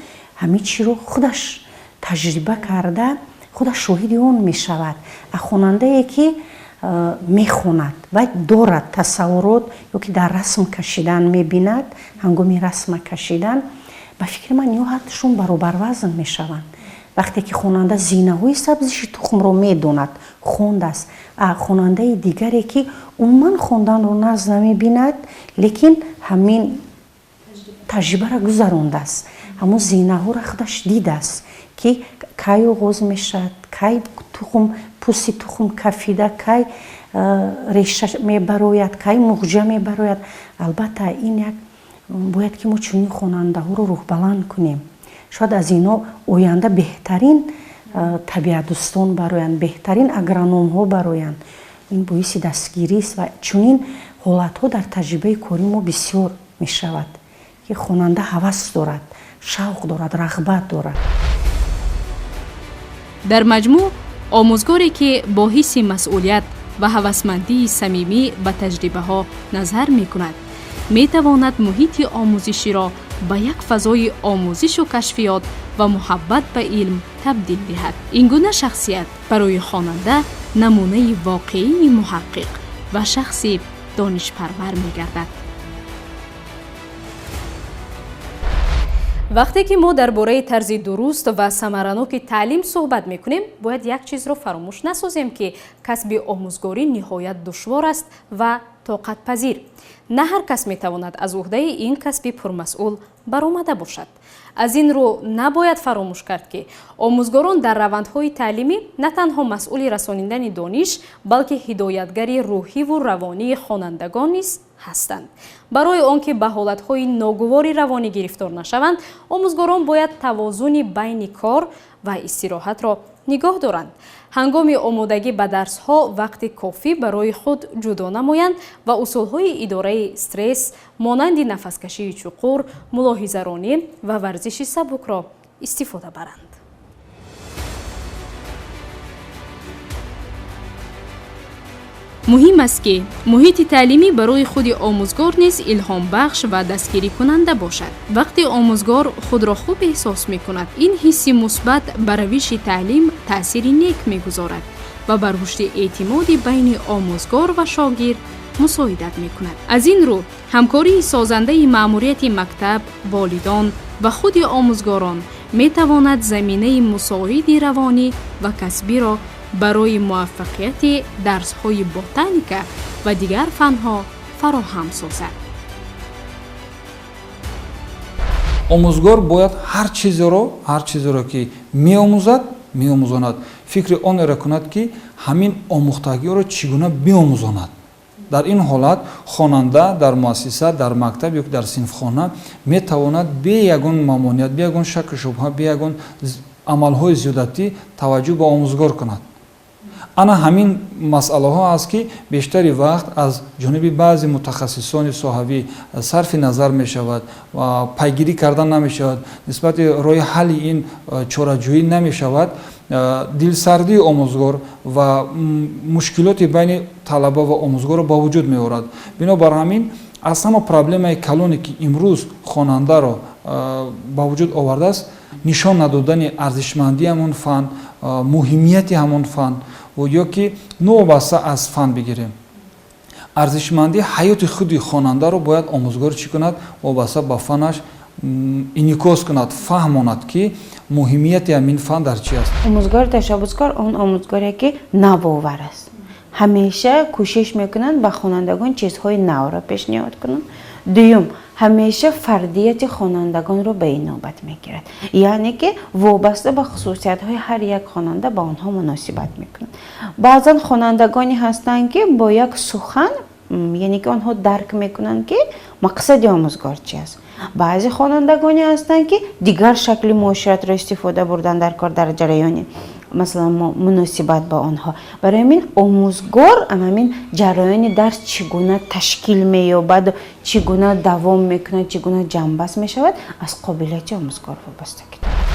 ҳамин чиро худаш таҷриба карда, худаш шоҳиди он мешавад. А хонандае ки мехонад, вай дорад тасаввурот ё ки дар расм кашидан мебинад, ҳангоми расма кашидан, ба фикри ман, ё ҳардушон баробарвазн мешаванд. Вақте ки хонанда зинаҳои сабзиши тухмро медонад, хондааст, а хонандаи дигаре ки умуман хонданро наз намебинад, лекин ҳамин таҷрибаро гузарондааст, ҳамон зинаҳоро худаш дидааст, ки кай оғоз мешавад, кай тухм, пӯсти тухм кафида, кай реша мебарояд, кай муғҷа мебарояд. Албатта, ин як бояд ки мо чунин хонандаҳоро рӯҳбаланд кунем. Шояд аз инҳо оянда беҳтарин табиатдӯстон бароянд, беҳтарин агрономҳо бароянд. Ин боиси дастгирист ва чунин ҳолатҳо дар таҷрибаи кори мо бисёр мешавад, ки хонанда ҳавас дорад, шавқ дорад, рағбат дорад. Дар маҷмӯъ, омӯзгоре ки бо ҳисси масъулият ва ҳавасмандии самимӣ ба таҷрибаҳо назар мекунад, метавонад муҳити омӯзиширо ба як фазои омӯзишу кашфиёт ва муҳаббат ба илм табдил диҳад. Ин гуна шахсият барои хонанда намунаи воқеии муҳаққиқ ва шахси донишпарвар мегардад. Вақте ки мо дар бораи тарзи дуруст ва самараноки таълим суҳбат мекунем, бояд як чизро фаромӯш насозем, ки касби омӯзгорӣ ниҳоят душвор аст ва тоқатпазир. На ҳар кас метавонад аз уҳдаи ин касби пурмасъул баромада бошад. Аз ин рӯ, набояд фаромӯш кард, ки омӯзгорон дар равандҳои таълимӣ на танҳо масъули расонидани дониш, балки ҳидоятгари рӯҳиву равонии хонандагон низ ҳастанд. Барои он ки ба ҳолатҳои ногувори равонӣ гирифтор нашаванд, омӯзгорон бояд тавозуни байни кор ва истироҳатро нигоҳ доранд, ҳангоми омодагӣ ба дарсҳо вақти кофӣ барои худ ҷудо намоянд ва усулҳои идораи стресс, монанди нафаскашии чуқур, мулоҳизаронӣ ва варзиши сабукро истифода баранд. Муҳим аст, ки муҳити таълимӣ барои худи омӯзгор низ илҳомбахш ва дастгирикунанда бошад. Вақте омӯзгор худро хуб эҳсос мекунад, ин ҳисси мусбат ба равиши таълим таъсири нек мегузорад ва бар рушди эътимоди байни омӯзгор ва шогирд мусоидат мекунад. Аз ин рӯ, ҳамкории созандаи маъмурияти мактаб, волидон ва худи омӯзгорон метавонад заминаи мусоиди равонӣ ва касбиро барои муваффақияти дарсҳои ботаника ва дигар фанҳо фароҳам созад. Омӯзгор бояд ҳар чизеро ки меомӯзад, меомӯзонад, фикри онеро кунад, ки ҳамин омӯхтагиро чӣ гуна биомӯзонад. Дар ин ҳолат хонанда дар муассиса, дар мактаб ё ки дар синфхона метавонад бе ягон мамоният, бе ягон шаку шубҳа, бе ягон амалҳои зиёдатӣ таваҷҷӯҳ ба омӯзгор кунад. Ана ҳамин масъалаҳо аст, ки бештари вақт аз ҷониби баъзе мутахассисони соҳавӣ сарфи назар мешавад ва пайгирӣ кардан намешавад, нисбати роҳи ҳалли ин чораҷӯӣ намешавад. Дилсардии омӯзгор ва мушкилоти байни талаба ва омӯзгорро ба вуҷуд меорад. Бинобар ҳамин, аз ҳама проблемаи калоне, ки имрӯз хонандаро ба вуҷуд овардааст, нишон надодани арзишмандии ҳамон фан, муҳимияти ҳамон фан, ё ки новобаста аз фан бигирем, арзишмандии ҳаёти худи хонандаро бояд омӯзгор чӣ кунад? Вобаста ба фанаш инъикос кунад, фаҳмонад, ки муҳимияти ҳамин фан дар чи аст. Омӯзгори ташаббускор он омӯзгоре, ки навовар аст, ҳамеша кӯшиш мекунанд ба хонандагон чизҳои навро пешниҳод кунанд. Дуюм, ҳамеша фардияти хонандагонро ба инобат мегирад, яъне ки вобаста ба хусусиятҳои ҳар як хонанда ба онҳо муносибат мекунад. Баъзан хонандагоне ҳастанд, ки бо як сухан, яъне ки онҳо дарк мекунанд, ки Мақсади омӯзгор чи аст? Баъзе хонандагоне ҳастанд, ки дигар шакли муоширатро истифода бурдан дар кор дар ҷараёни, масалан, муносибат ба онҳо. Барои ҳамин омӯзгор ҳамин ҷараёни дарс чӣ гуна ташкил меёбаду чӣ гуна давом мекунад, чӣ гуна ҷамъбаст мешавад, аз қобилияти омӯзгор вобастагӣ дорад.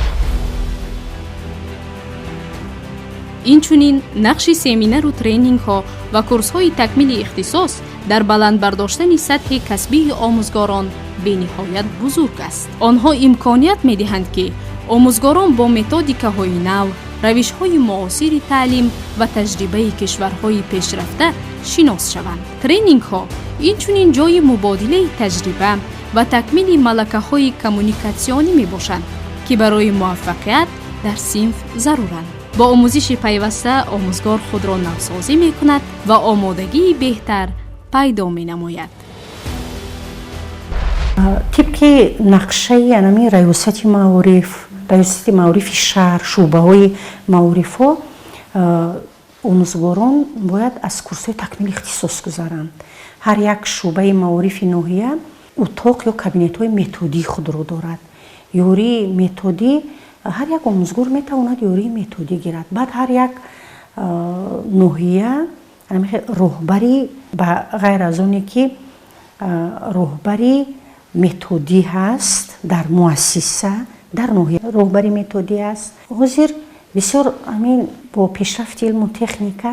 Инчунин нақши семинару тренингҳо ва курсҳои такмили ихтисос дар баланд бардоштани сатҳи касбии омӯзгорон бениҳоят бузург аст. Онҳо имконият медиҳанд, ки омӯзгорон бо методикаҳои нав, равишҳои муосири таълим ва таҷрибаи кишварҳои пешрафта шинос шаванд. Тренингҳо инчунин ҷойи мубодилаи таҷриба ва такмили малакаҳои коммуникатсионӣ мебошанд, ки барои муваффақият дар синф заруранд. Бо омӯзиши пайваста омӯзгор худро навсозӣ мекунад ва омодагии беҳтар пайдо менамояд. Тибқи нақшаи анами раёсати маориф, раёсати маорифи шаҳр, шӯъбаҳои маорифҳо, омӯзгорон бояд аз курсҳои такмили ихтисос гузаранд. Ҳар як шӯъбаи маорифи ноҳия утоқ ё кабинетҳои методии худро дорад. Ёрии методӣ, ҳар як омӯзгор метавонад ёрии методӣ гирад. Баъд ҳар як ноҳия роҳбари, ба ғайр аз оне ки роҳбари методӣ ҳаст дар муассиса, дар ноҳия роҳбари методӣ аст. Ҳозир бисёр ҳамин бо пешрафти илму техника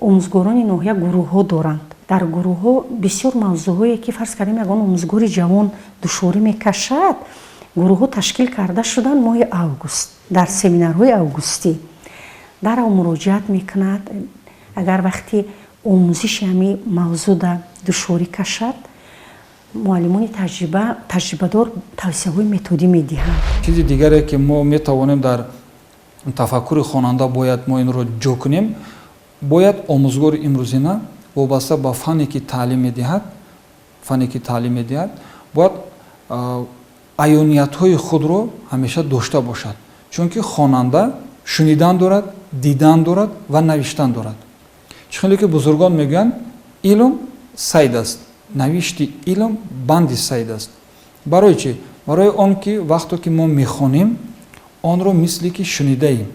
омӯзгорони ноҳия гурӯҳҳо доранд. Дар гурӯҳҳо бисёр мавзӯъҳое ки, фарз кардем, ягон омӯзгори ҷавон душворӣ мекашад, гурӯҳҳо ташкил карда шуданд. Моҳи август дар семинарҳои августӣ дарав муроҷиат мекунад. Агар вақти омӯзиши ҳамин мавзӯъда душворӣ кашад, муаллимони таҷрибадор тавсияҳои методӣ медиҳанд. Чизи дигаре, ки мо метавонем дар тафаккури хонанда бояд мо инро ҷо кунем, бояд омӯзгори имрӯзина вобаста ба фанне ки таълим медиҳад, фанне ки таълим медиҳад, бояд аёниятҳои худро ҳамеша дошта бошад, чунки хонанда шунидан дорад, дидан дорад ва навиштан дорад. Чӣ хеле ки бузургон мегӯянд, илм сайд аст, навишти илм банди сайд аст. Барои чӣ? Барои он ки вақто ки мо мехонем, онро мисле ки шунидаем.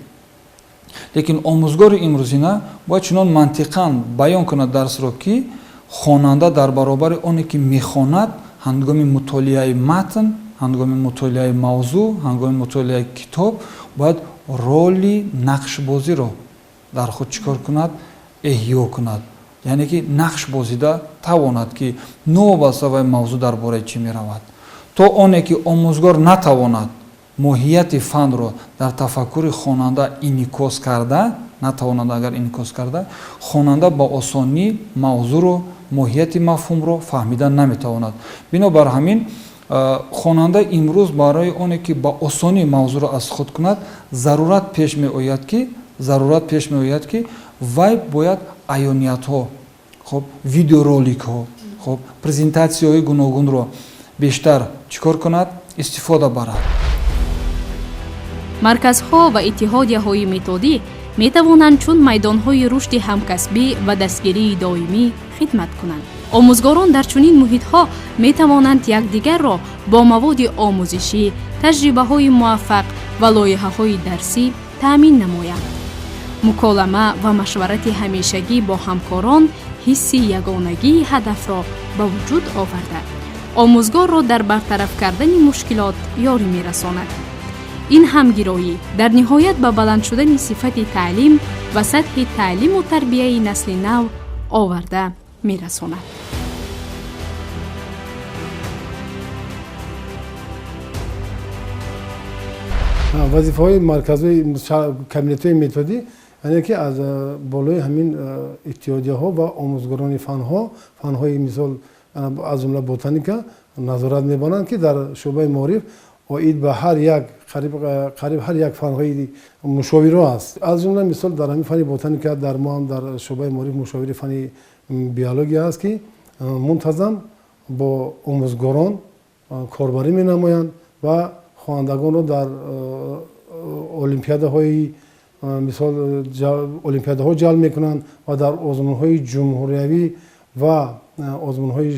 Лекин омӯзгори имрӯзина бояд чунон мантиқан баён кунад дарсро, ки хонанда дар баробари оне ки мехонад, ҳангоми мутолиаи матн, ҳангоми мутолиаи мавзӯъ, ҳангоми мутолиаи китоб бояд роли нақшбозиро дар худ чӣ кор кунад? Эҳё кунад, яъне ки нақш бозида тавонад, ки новобаста вай мавзӯъ дар бораи чӣ меравад. То оне ки омӯзгор натавонад моҳияти фанро дар тафаккури хонанда инъикос карда натавонад, агар инъикос карда, хонанда ба осонӣ мавзӯъро, моҳияти мафҳумро фаҳмида наметавонад. Бинобар ҳамин хонанда имрӯз барои оне ки ба осонӣ мавзӯъро аз худ кунад, зарурат пеш меояд, ки вай бояд аёниятҳо, хоб, видеороликҳо, хоб, презентатсияҳои гуногунро бештар чӣ кор кунад? Истифода барад. Марказҳо ва иттиҳодияҳои методӣ метавонанд чун майдонҳои рушди ҳамкасбӣ ва дастгирии доимӣ хидмат кунанд. Омӯзгорон дар чунин муҳитҳо метавонанд якдигарро бо маводи омӯзишӣ, таҷрибаҳои муваффақ ва лоиҳаҳои дарсӣ таъмин намоянд. Муколама ва машварати ҳамешагӣ бо ҳамкорон ҳисси ягонагии ҳадафро ба вуҷуд оварда, омӯзгорро дар бартараф кардани мушкилот ёрӣ мерасонад. Ин ҳамгироӣ дар ниҳоят ба баланд шудани сифати таълим ва сатҳи таълиму тарбияи насли нав оварда мерасонад. Вазифаҳои марказҳои кабинетҳои методӣ, яъне ки аз болои ҳамин иттиҳодияҳо ва омӯзгорони фанҳо, фанҳои мисол, аз ҷумла ботаника, назорат мебаранд, ки дар шӯъбаи маориф оид ба ҳар як, қариб ҳар як фанҳои мушовиро аст. Аз ҷумла, мисол, дар ҳамин фани ботаника дар мо ҳам дар шӯъбаи маориф мушовири фани биология аст, ки мунтазам бо омӯзгорон корбарӣ менамоянд ва хонандагонро дар олимпиадаҳои, мисол, олимпиадаҳо ҷалб мекунанд ва дар озмунҳои ҷумҳуриявӣ ва озмунҳои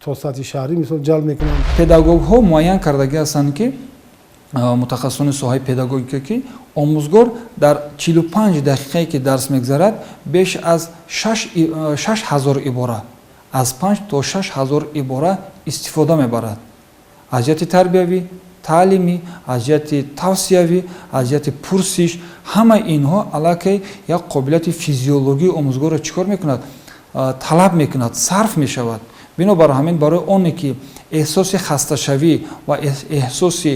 то сатҳи шаҳрӣ мисол ҷалб мекунанд. Педагогҳо муайян кардагӣ ҳастанд, ки мутахассисони соҳаи педагогика, ки омӯзгор дар 45 дақиқае ки дарс мегзарад, беш аз 6000 ибора, аз 5 то 6000 ибора истифода мебарад аз ҷиҳати тарбиявӣ, таълимӣ, аз ҷиҳати тавсиявӣ, аз ҷиҳати пурсиш. Ҳамаи инҳо аллакай як қобилияти физиологии омӯзгорро чӣ кор мекунад, талаб мекунад, сарф мешавад. Бинобар ҳамин, барои оне ки эҳсоси хасташавӣ ва эҳсоси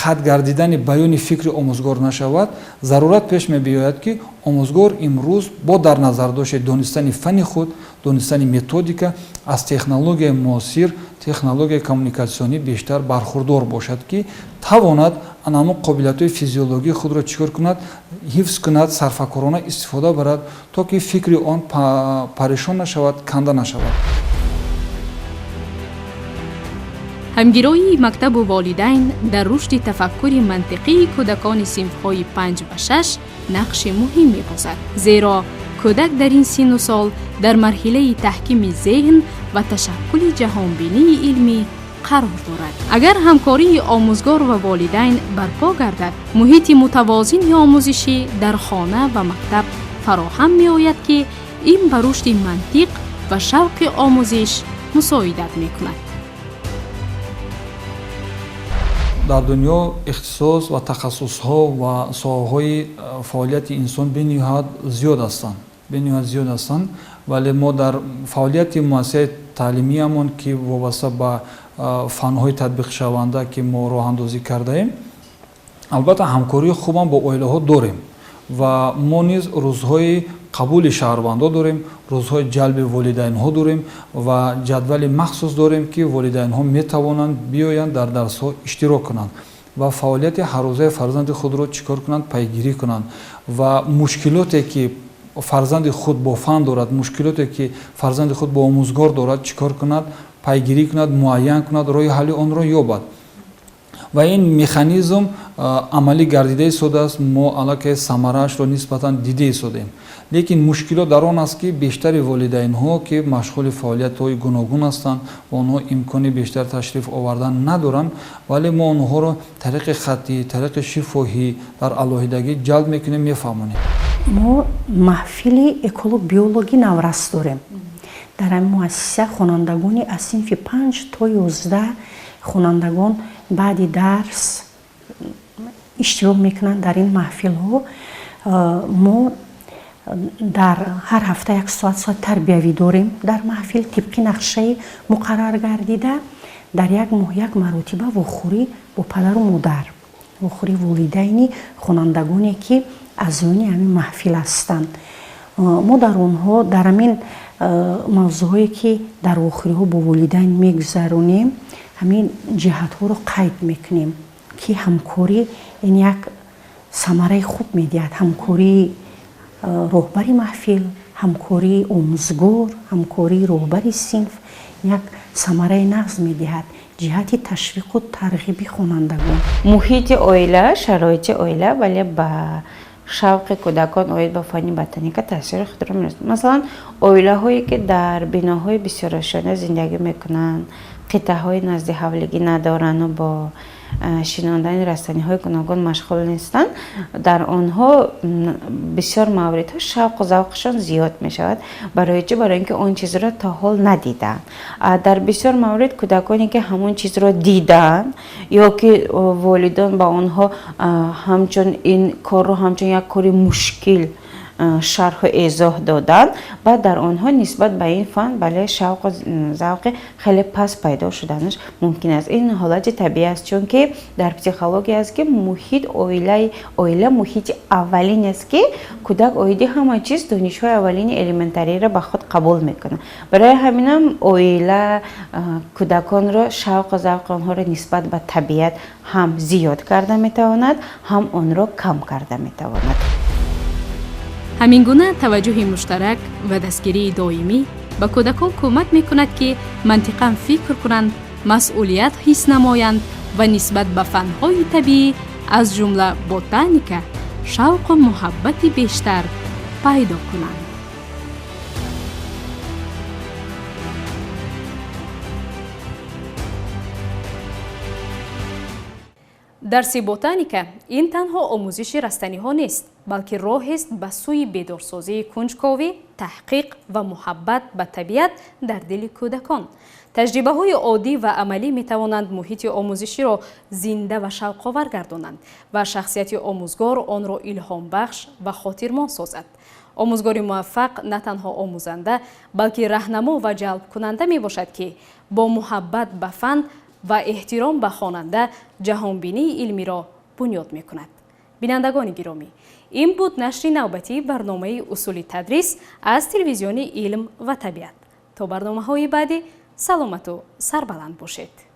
қатъ гардидани баёни фикри омӯзгор нашавад, зарурат пеш мебиёяд, ки омӯзгор имрӯз бо дар назардошти донистани фанни худ, донистани методика, аз технологияи муосир, технологияи коммуникатсионӣ бештар бархурдор бошад, ки тавонад ана ҳамон қобилиятҳои физиологии худро чӣ кор кунад, ҳифз кунад, сарфакорона истифода барад, то ки фикри он парешон нашавад, канда нашавад. Ҳамгироии мактабу волидайн дар рушди тафаккури мантиқии кӯдакони синфҳои 5 ва 6 нақши муҳим мебозад, зеро кӯдак дар ин синну сол дар марҳилаи таҳкими зеҳн ва ташаккули ҷаҳонбинии илмӣ қарор дорад. Агар ҳамкории омӯзгор ва волидайн барпо гардад, муҳити мутавозини омӯзишӣ дар хона ва мактаб фароҳам меояд, ки ин ба рушди мантиқ ва шавқи омӯзиш мусоидат мекунад. Дар дунё ихтисос ва тахассусҳо ва соҳаҳои фаъолияти инсон бениҳоят зиёд ҳастанд, бениҳоят зиёд ҳастанд, вале мо дар фаъолияти муассисаи таълимиямон, ки вобаста ба фанҳои татбиқшаванда, ки мо роҳандозӣ кардаем, албатта ҳамкории хубам бо оилаҳо дорем ва мо низ рӯзҳои қабули шаҳрвандо дорем, рӯзҳои ҷалби волидайнҳо дорем ва ҷадвали махсус дорем, ки волидайнҳо метавонанд биёянд, дар дарсҳо иштирок кунанд ва фаъолияти ҳаррӯзаи фарзанди худро чӣ кор кунанд, пайгирӣ кунанд ва мушкилоте ки фарзанди худ бо фан дорад, мушкилоте ки фарзанди худ бо омӯзгор дорад, чӣ кор кунад, пайгирӣ кунад, муайян кунад, роҳи ҳалли онро ёбад. Ва ин механизм амалӣ гардида истодааст, мо аллакай самараашро нисбатан дида истодем. Лекин мушкилот дар он аст, ки бештари волидайнҳо, ки машғули фаъолиятҳои гуногун ҳастанд ва онҳо имкони бештар ташриф овардан надоранд, вале мо онҳоро тариқи хаттӣ, тариқи шифоҳӣ дар алоҳидагӣ ҷалб мекунем, мефаҳмонем. Мо маҳфили эколог биологи наврас дорем дар ҳамин муассиса. Хонандагони аз синфи 5 то 11 хонандагон баъди дарс иштирок мекунанд дар ин маҳфилҳо. Мо дар ҳар ҳафта як соат соат тарбиявӣ дорем дар маҳфил, тибқи нақшаи муқаррар гардида. Дар як моҳ як маротиба вохӯрӣ бо падару модар, вохӯрии волидайни хонандагоне, ки аъзоёни ҳамин маҳфил ҳастанд. Мо дар онҳо, дар ҳамин мавзӯъҳое, ки дар вохӯриҳо бо волидайн мегузаронем, ҳамин ҷиҳатҳоро қайд мекунем, ки ҳамкорӣ ин як самараи хуб медиҳад. Ҳамкории роҳбари маҳфил, ҳамкории омӯзгор, ҳамкории роҳбари синф як самараи нағз медиҳад ҷиҳати ташвиқу тарғиби хонандагон. Муҳити оила, шароити оила, вале ба шавқи кӯдакон оид ба фанни ботаника таъсири худро мерасонад. Масалан, оилаҳое, ки дар биноҳои бисёрошёна зиндагӣ мекунанд, қитъаҳои назди ҳавлигӣ надорану бо шинондани растаниҳои гуногун машғул нестанд, дар онҳо бисёр мавридҳо шавқу завқшон зиёд мешавад. Барои чӣ? Барои ин ки он чизро то ҳол надидаанд. Дар бисёр маврид кӯдаконе, ки ҳамон чизро дидаанд ё ки волидон ба онҳо ҳамчун ин корро ҳамчун як кори мушкил шарҳу эзоҳ доданд, баъд дар онҳо нисбат ба ин фан, бале, шавқу завқи хеле паст пайдо шуданаш мумкин аст. Ин ҳолати табиӣ аст, чунки дар психология аст, ки муҳит оила муҳити аввалин аст, ки кӯдак оиди ҳама чиз донишҳои аввалини элементариро ба худ қабул мекунад. Барои ҳаминам оила кӯдаконро шавқу завқи онҳоро нисбат ба табиат ҳам зиёд карда метавонад, ҳам онро кам карда метавонад. Ҳамин гуна таваҷҷӯҳи муштарак ва дастгирии доимӣ ба кӯдакон кӯмак мекунад, ки мантиқан фикр кунанд, масъулият ҳис намоянд ва нисбат ба фанҳои табиӣ, аз ҷумла ботаника, шавқу муҳаббати бештар пайдо кунанд. Дарси ботаника ин танҳо омӯзиши растаниҳо нест, балки роҳест ба сӯи бедорсозии кунҷковӣ, таҳқиқ ва муҳаббат ба табиат дар дили кӯдакон. Таҷрибаҳои оддӣ ва амалӣ метавонанд муҳити омӯзиширо зинда ва шавқовар гардонанд ва шахсияти омӯзгор онро илҳомбахш ва хотирмон созад. Омӯзгори муваффақ на танҳо омӯзанда, балки раҳнамо ва ҷалбкунанда мебошад, ки бо муҳаббат ба фан ва эҳтиром ба хонанда ҷаҳонбинии илмиро бунёд мекунад. Бинандагони гиромӣ, ин буд нашри навбатии барномаи «Усули тадрис» аз телевизиони «Илм ва табиат». То барномаҳои баъдӣ саломату сарбаланд бошед.